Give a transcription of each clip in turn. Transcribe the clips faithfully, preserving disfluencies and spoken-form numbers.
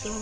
Pynban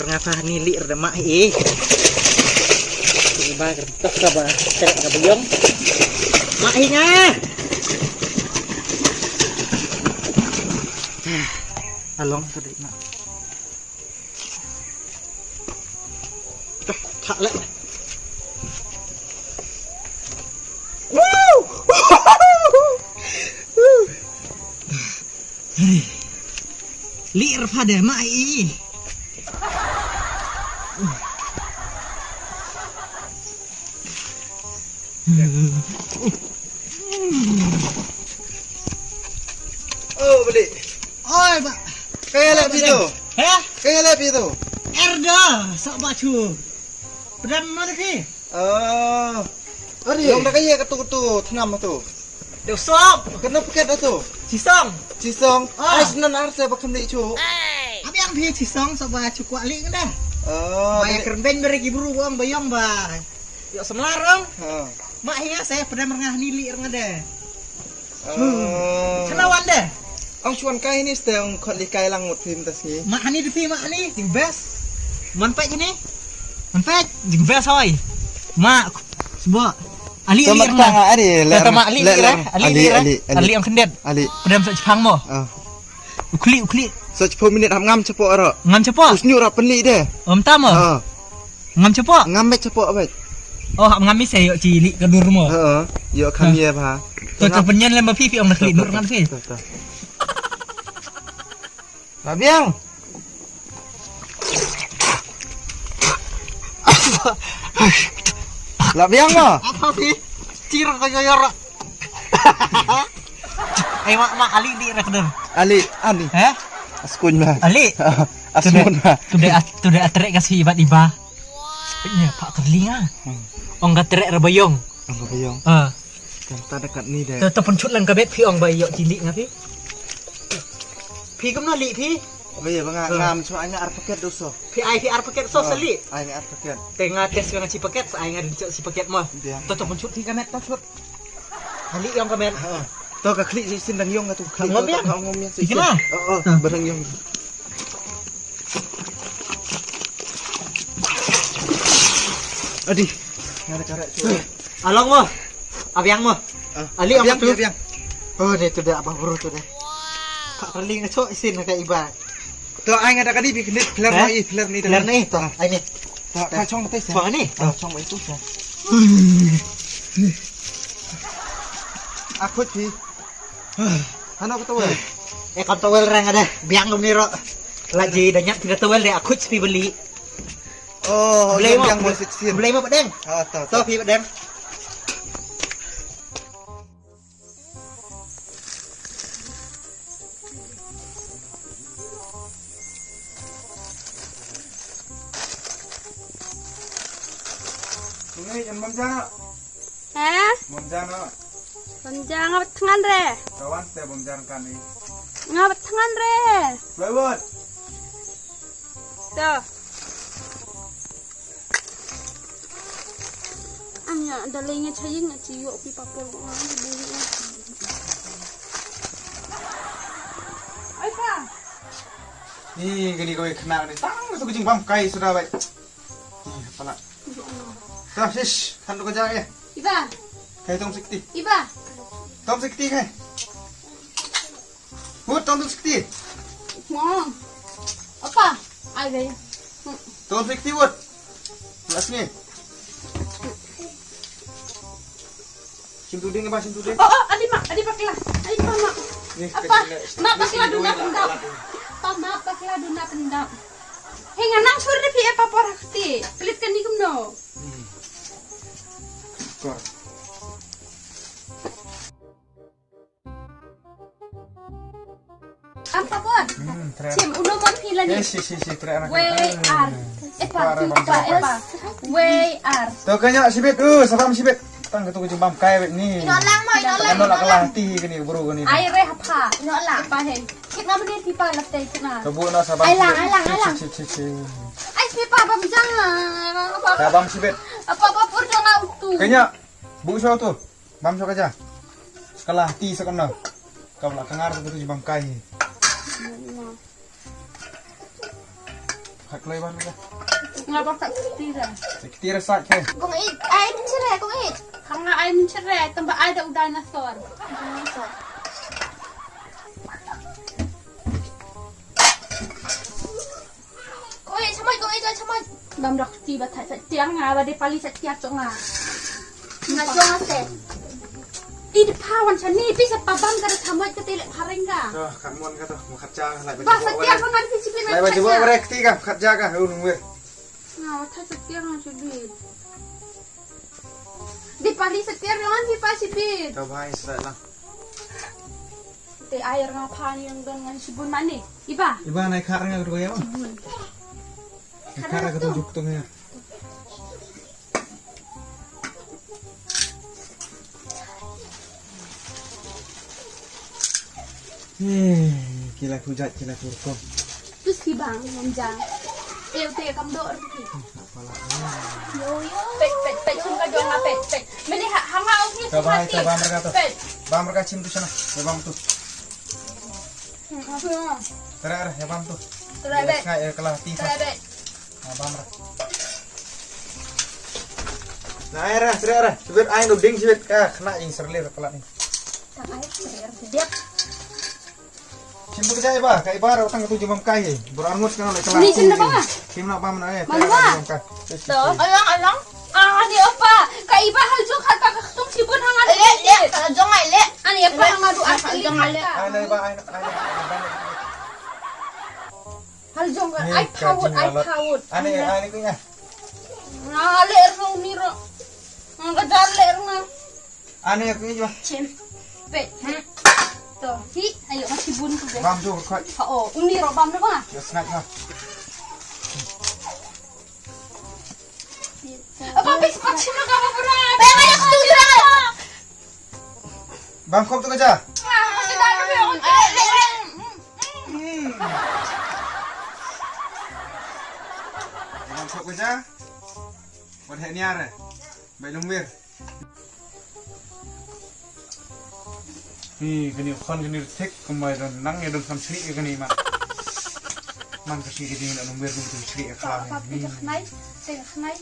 rngah pha ni li rda mah hi. Ba kertas ka ba trek ka biong. Mah hi nga. Along ka dei mah. Thak leh. Lir pada mai. Oh, beli. Oi, ba. Kaya leh phi tu. Heh? Kaya leh phi tu. Erda, sok ba chu. Pdam ma da phi. Oh. Ari. Long da kaya katu katu thnam tu. Deu sok. Kena paket tu. Chisong. Chisong. Ah. Ai, snan ar se ba kham li chu. Abi ang phi chisong sok ba chu kwah li ngada. Oh. Ba ya kren ben bere ki bru ong ba yong ba. Yo semlar ong. Ha. Ma hi ya se pdam rngah ni li rngah de. Oh. Kena wan de. Ong chuan kai ni ste ong khot li kai lang mut phim tas ni. Ma hani de phi ma hani jing best. Man pek ni. Man pek jing best hoi. Ma sbo. Ali ali ma ta nga ari le. Ta ma ali ali ali ali. Ali ong kendet. Ali. Pdam sa chipang mo. Ah. Ukli ukli. Sa chipang minit ham ngam chapo aro. Ngam chapo. Usnyu ra penli de. Om ta mo. Ah. Ngam chapo. Ngam met chapo bet. Oh, hap ngam ise yo ci li ka dur mo. Heeh. Yo kham ye ba. To to penyan lem ba phi phi ong nak li dur ngam si. To, to. Labiang. Labiang mo. Apa phi? Cir ka yo yo. Ai mak mak ali di rekder. Ali ani. Heh? Askun ma. Ali. Asmun ma. Tu de tu de atrek kasi ibat iba. Nya pak terlinga. Hmm. Ong ka trek rebayong. Ong rebayong. Ah. Kan ta dekat ni de. Tu tu pun chut lang ka bet phi ong ba yok cili nga phi. Phi kum no li phi. Ba ya ba nga ngam chu ai nga ar paket do so. Phi ai phi ar paket so sali. Ai nga ar paket. Te nga tes nga chi paket sa ai nga din chi paket mo. Tu tu pun chut phi ka met tu chut. Hali yong ka met. To ka khli si sin dang yong ka tu. Ngom ya. Ngom ya. Ikima. Oh oh. Ba dang yong. Adi. Nga da karak tu. Along mo. Abiang mo. Ali abiang tu. Abiang. Oh, ni tu dah abah buru tu dah. Kak terling cho isin ka iba. To ai nga da kadi bi kini player ni player ni. Player ni to. Ai ni. To ka chong te sa. Chong ni. To chong itu sa. Aku ti. Hano ka towel? Eh, ka towel rang ada. Biang dum ni ro. Lagi dah nyat tidak towel deh aku sepi beli. Oh, blei mo. Blei mo pedeng. Ah, to. To pi pedeng. Ini yang mana? Ha? Bym ja no. Bym ja nga bat thngan re. Ka wan te bym ja kan ni. Nga bat thngan re. Plywood. To. Anya da le nga chayi nga chi yo pi papor nga bu nga. Ai pa. Ni gani ko khna ni tang tu jing bam kai suda bai. Ni pala. Ta shish, khan ka ja e. Iba. Kai tong sikti. Iba. Tong sikti kai. Hut tong sikti. Mom. Apa? Ai dai. Tong sikti hut. Las ni. Sim tu ding ba sim tu ding. Oh, oh, adi mak, adi bakla. Ai pa mak. Apa? Mak bakla duna pendam. Pa mak bakla duna pendam. Hei nga nang sur de phi e papor hakti. Pelit kan ni kumno. Kor. Am papor. Hmm, tre. Sim uno mon phi lani. Eh, si si si tre anak. Wei ar. Eh pa, tu pa, eh pa. Wei ar. To kanya sibit. Uh, salam sibit. Ka tu ka jingbam kai bad ni. Ino lang mo, ino lang. Ano la ka la ti kani bru kani. Ai re hapa. Ino lang. Pa he. Kit na bani ti pa la te kit na. Ka bu na sa bam. Ai lang, ai lang, ai lang. Chi, chi, chi, chi. Ai si pa bam jang. Ka bam sibit. Apa apa pur jang au tu. Kanya. Bu so tu. Bam so ka ja. Skala ti sa kana. Ka la ka ngar ka tu jingbam kai. Khat kloi ban ka. Nga ba tak tira. Tira sa ke. Kong it, ai mun sere kong it. Kong nga ai mun sere, tamba ai da u dinosaur. Dinosaur. Kong it, chamai, kong it, chamai. Bam rak ti ba thai sa tiang nga ba de pali sa tiang chong nga. Nga jong ase. Id pa wan chani pi sa pa bam ka da thamoi ka te le phareng ka. Ka kan mon ka to mo khat ja lai ba. Ba sa tiang ka ngan ti sipin lai ba jibo. Rek ti ka khat ja ka un wir. Nga wa tha sa tiang nga sibit. Di pali sa tiang ngan ti pa sibit. Ka bai sa la. Te air nga pha ni yang don ngan sibun mani. Iba. Iba nai kha nga ko ya. Kha nga ko juk tong ya. Eh, kila kujat, kila kurkong. Terus ki bang, yang jang. Eh, utai kam dor. Apa lah? Yo, yo. Pet, pet, pet, sum ka jong pet, pet. Mene ha, hanga au ni. Coba, coba mereka tu. Pet. Bang mereka chim tu sana. Ya bang tu. Hmm, apa? Tere, tere, ya bang tu. Tere, bet. Ngai, eh, kelah ti. Tere, bet. Na bam ra. Na ai ra, sre ra. Sibit ai no ding sibit ka khna ing serlir ka la ni. Tang ai sre ra. Dep. Sim bu jai ba, ka iba ra tang tu jumam kai. Bor arngut ka la kala. Ni sim na ba? Sim na bam na ai. Mana ba? To, alang alang. Ah, ni apa? Ka iba hal jong hal ka tung sibun hangan. Le, le, hal jong ai le. Ani apa hangan du ai jong ai le. Ai na ba ai na. Hal jong ka, ai pawut, ai pawut. Ane, ane kuya. Nga le rong ni ro. Nga ka jar le rong. Ane kuya jwa. Chem. Pe. To, hi, ayo nga sibun tu be. Bam tu khoi. Ha o, uni ro bam na ba. Yo snack ha. Apa pe sepak sino ka ba pura. Pe ayo tu tu. Bam khop tu ka ja. Ah, masih tak ada. Hmm. Wan chok ka ja. Wan heh niar eh. Bai lungwir. Ni kani khon kani thik kumbai don nang ya don sam sri kani ma. Man ka sri kani na lungwir dun tu sri ka khlam. Apa ni. Apa ni khnai? Sing khnai.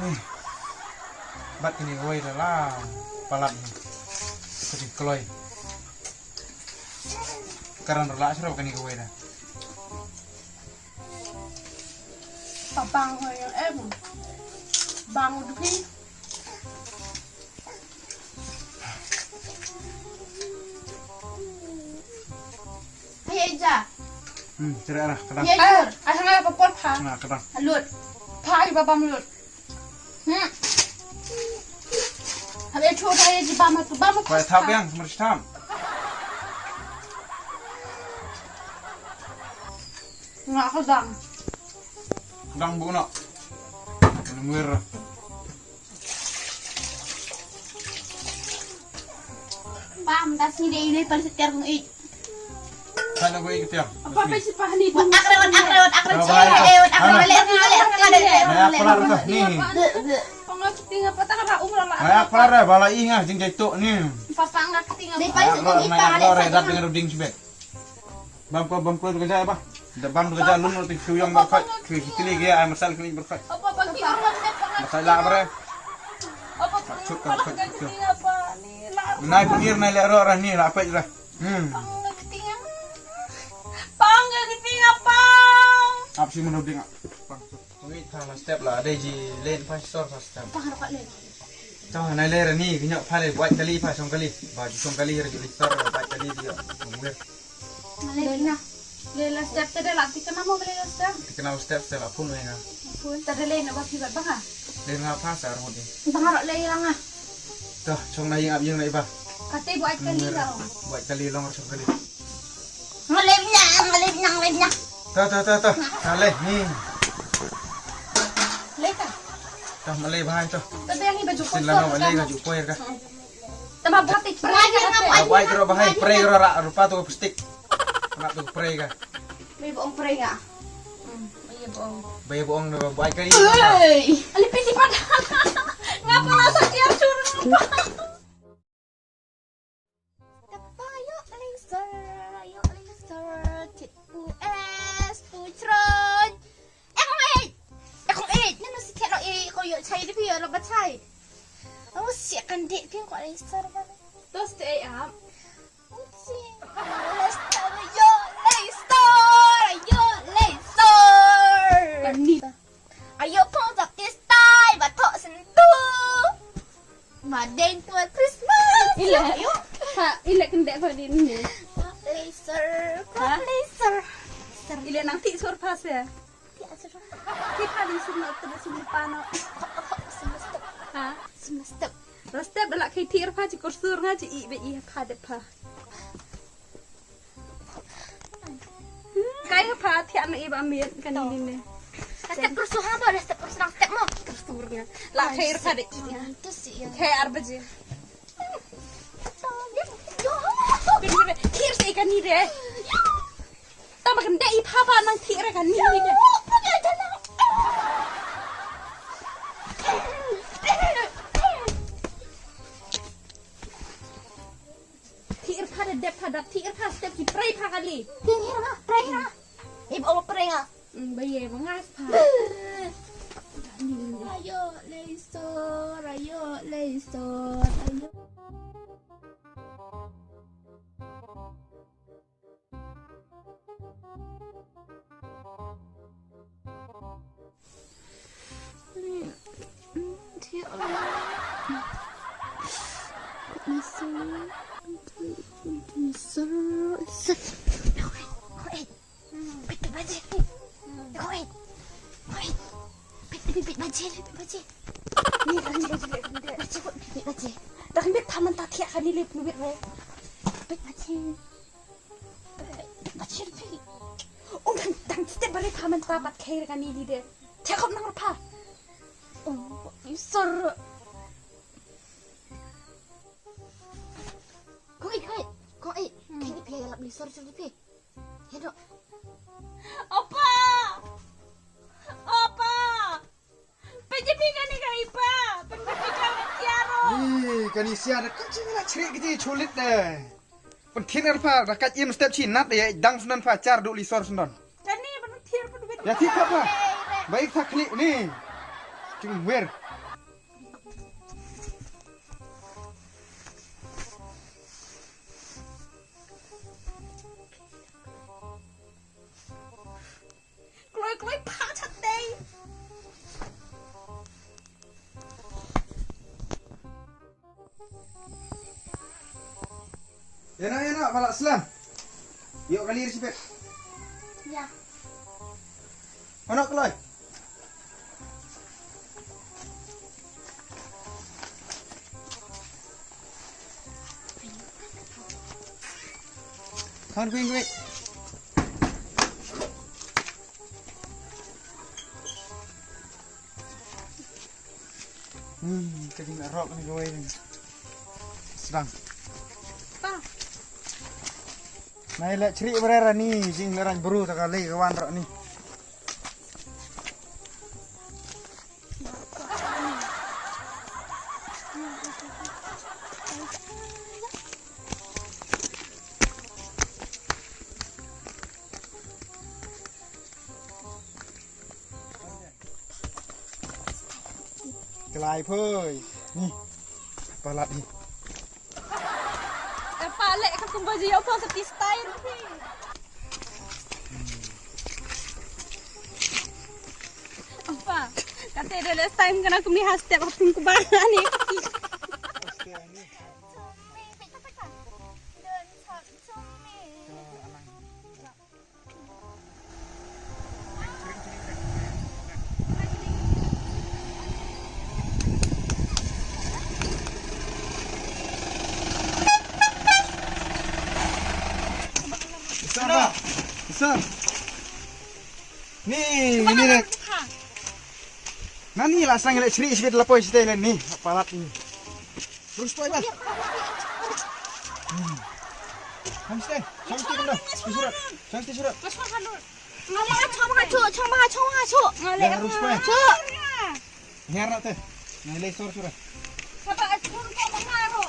Ni. Bat kani kawei da la palat ni. Ka jingkloi. Karan rala sra kani kawei da. Papang ho yang em. Bang udah ni. Hai Eja. Hmm, cerai lah, kadang. Ya, jur. Ai hanga ka por pha. Nah, kadang. Lut. Pha i babam lut. Hmm. Habe chu thai ji bam tu bam. Koi thap yang, mer thap. Nga kadang. Kadang bu nak. Nungwir. Pam, das ni dei dei pal setir kong ik. Sana gue ikut ya. Apa apa sih pah ni? Akrewat, akrewat, akrewat. Akrewat, akrewat. Nah, apa lah tu ni? Pangak tinggal patah apa umrah lah. Nah, apa lah bala inga jing jaituk ni. Papa ngak tinggal. Dei pal setir kong ik. Nah, apa lah dah dengan ding sibet. Bam ko, bam ko ka ja ba. Da bam ka ja lun ti shu yong ba khat. Shu kili ge ai masal kini ba khat. Apa bang ki orang ni apa? Masal la ba re. Apa chut ka khat. Nai pengir nai le ro ra ni la pet ra. Hmm. Pang ka kiting apa? Ap si menu ding ap. Pang. Ngi tha la step la dei ji len pa sor pa step. Pang ro ka len. Tang nai le ra ni ki nyok pha le buat kali pha song kali. Ba ju song kali ra ju li sor buat kali dia. Ngwir. Le na. Le la step te de la ti kana mo le la step. Ti kana step step la phun we nga. Phun ta de le na ba ki ba nga. Le nga pha sa ro de. Ba nga ro le la nga. To chong na ying ap ying na iba. Kate buat kali la. Buat kali long song kali. Ngalip nya, ngalip nya, ngalip nya. To to to to. Ale ni. Le ka. Tah, malei bhai to. Tah, biang hi baju. Sin kosong lano malei ka. Baju poi ka. Tama buat tik. Pray ka. Ba bai kro bhai, pray kro ra rupa tu plastik. Kena tu pray ka. Bai boong pray nga. Hmm, bai boong. Bai boong na bai kari. Hei. Ali pisi pada. Ngapa rasa dia suruh? Step ayo laser, ayo laser, tit pu es pu chron. Eh, kong eh, eh, kong eh, nang si kero eh, kong yo chai di pi yo lo ba chai. Oh, si kan di pi ko laser ba. Tos te eh am. Si, laser, ayo laser, ayo laser. Kan ni. Ayo pong zap ti style ba thok sentu. Ba deng tuan Christmas. Ila. Ayo. Ha, ila kendek ko di ni. Laser, ha? Laser. Ila nang ti sur pas ya. Ti asur. Ti pa di sur na tu sur pa no. Semester. Ha? Semester. Rastep bela kai ti pa ci kursur nga ci i be i pa de pa. Kai ha pha thiah na i ba miet kani ni ne. Step kursu ha ba, step kursu nang step mo. Kursu ria. La khair pha de i. Tu si ya. Khair baje. Khair si kani de. Tama kan de i pha ba nang thiah re kani ni de. Thiah pha da dep pha da thiah pha step ki pray pha kali. Thiah pha, pray pha. Ib o pray nga. Mm, ba ye ba ngas pha. Ayo, leisor, ayo, leisor, ayo. Dah kan bit thaman ta thiah kani lip nubit re. Bit baje. Bachir phi. Ong dang dang step bare pha man ta pat khair kani li de. Thiah khop nang pha. Ong isor. Kong i, kong i, kong i. Kini phi ya lap li sor sor phi. Hedo. Opa. Opa. Pynjah phi kane ka i pa, pynjah phi ka tiaro. Ih, kane sia da ka jingla chrik ji chulit de. Pynthir er pha da ka im step chi nat de dang sunan pha char du li sor sunan. Kane ban thir pun wit. Ya thik pha. Bai tha khli ni. Chung wer. Kloi kloi pha chat dei. Ïa na ïa na ba la slem. Ïoh kali ri sipit. Ïa. Ano kloi. Khon kuing kuing. Hmm, ka jing rok ni kawei ni. Sedang. Pa. Nai lek chri berera ni jing lerang beru taka lei kawan rok ni. Kloi phoi. Ni. Palat ni. Eh, pa lek ka kumba ji ïa u pa sa ti style ruh phi. Apa? Kata da lek time kena kumi ha step ha pung kumba ni. Isor, Isor. Ni, ni, ni. Ani la sang le chri sbit la poi site le ni. Palat ni. Terus poi ba. Hamste, hamste kanda. Surat. Hamste surat. Ngale chong ha cho, chong ha cho, ha cho. Ngale. Ya, terus poi. Cho. Ngar na te. Ngale sor surat. Saba aspun ko mangaro.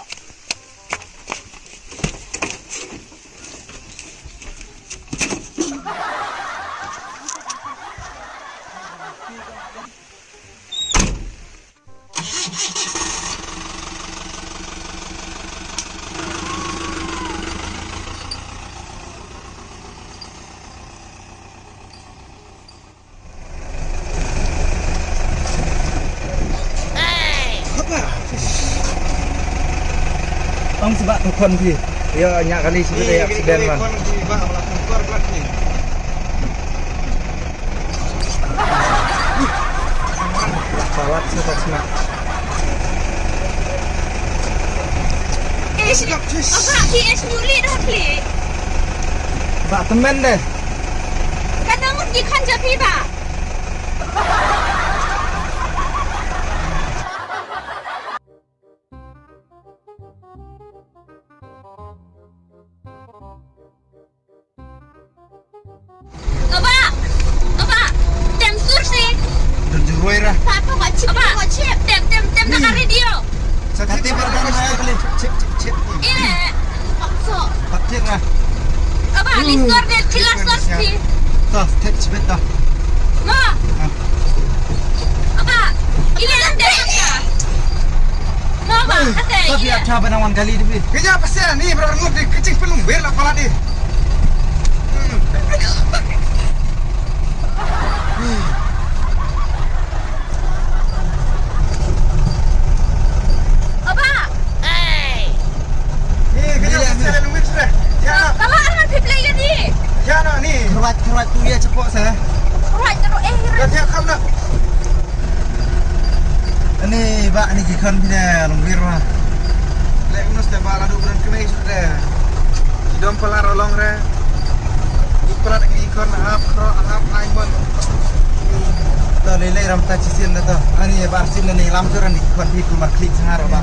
Ong sibak tu khon phi. Ya, nyak kali sibak ya accident man. Palat sa tak sna. Ish, apa ki ish nyuli dah klik. Ba temen deh. Kan nangut ki khan japi ba. Aba! Aba! Tem sur se! Don juroi ra. Papa, watch it, Aba! Watch it. Tem, tem, tem na radio. Sa kate bar dan na kali. Chip, chip, chip. Ile. Pakso. Patik ra. Aba, lisor de, tilasor si. Ta, tek chibet ta. Ma. Aba, ile na de ka. Ma ba, kate. Tapi ada banawan kali tu bi. Kenya pasal ni berangut di kecing pelung ber lah pala di. Aba! Hey! Ni, kena pasal ni, ni. Kala anak pip lagi ni. Ya, nak ni. Keruat, keruat tu ya cepok saya. Keruat, keruat, eh, keruat. Dah siap kam nak? Ani ba ni ki khon phi ne long wir ma. Le nus te ba la du bran kne su de. Dom pala rolong re. Pala de ki khon hap kro hap ai mon. To le le ram ta chi sien de to. Ani ba sien ne lam tu ran ni khon phi ku mar klik sangar ba.